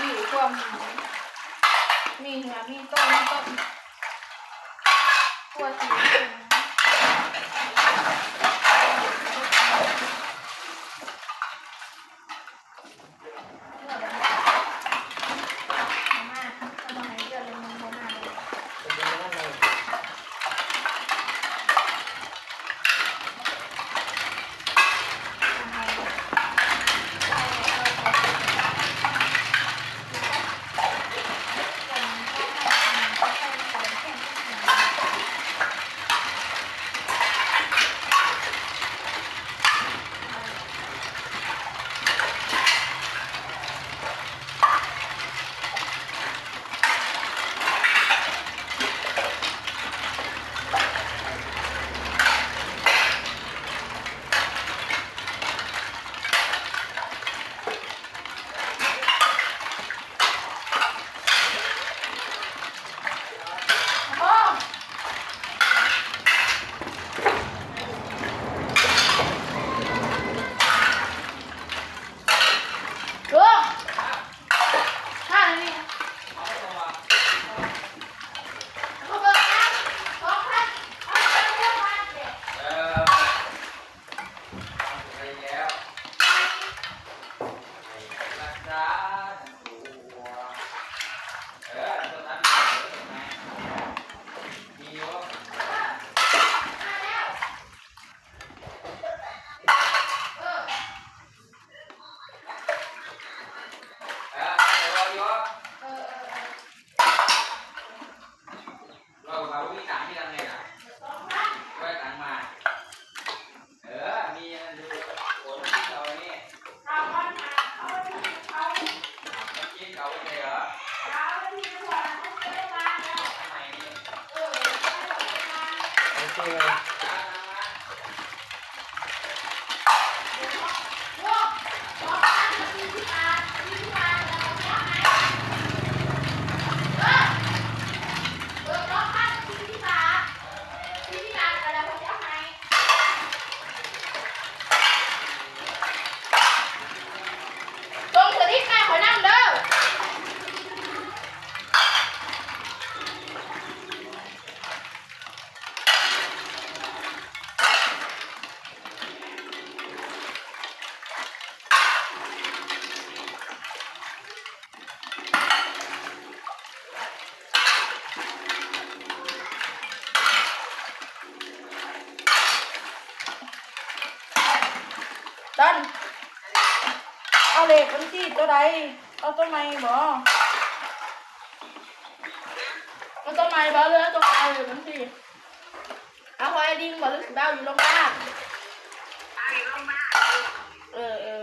ມີພວກ ມີເຫືອ ມີຕົ້ນ ມີຕົ້ນ ຕົວສີ ສົ່ງສະລິບມາໃຫ້ຂ້ອຍນຳເດີ. ຕອນ ເອົາເລກບັນຊີໂຕໃດ? ເອົາໂຕໃໝ່ບໍ? ເອົາໂຕໃໝ່ບໍ ຫຼືເອົາໂຕເກົ່າເລກບັນຊີ? ເອົາຂອງອ້າຍດິງບໍ ຫຼືຊິເອົາຢູ່ໂຮງບານ? ເອົາຢູ່ໂຮງບານ. ເອີ ເອີ.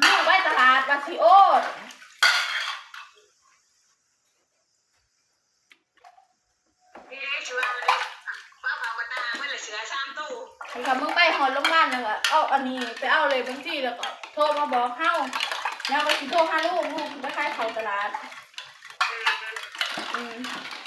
ລູກໄປຕະຫຼາດວ່າຊິໂອນ. ນີ້ເດ້ ຊິວ່າເດ້ ຟ້າວເອົາກະຕ່າເບິດລະ ເສືອສາມໂຕ. ຄັນເຂົາ ມຶງໄປຮອດໂຮງບານແລ້ວກະເອົາອັນນີ້ໄປເອົາເລກບັນຊີ ແລ້ວກະໂທມາບອກເຮົາ. ເຮົາກະຊິໂທຫາລູກ ລູກໄປຂາຍເຂົ້າຕະຫຼາດ. ອືມ.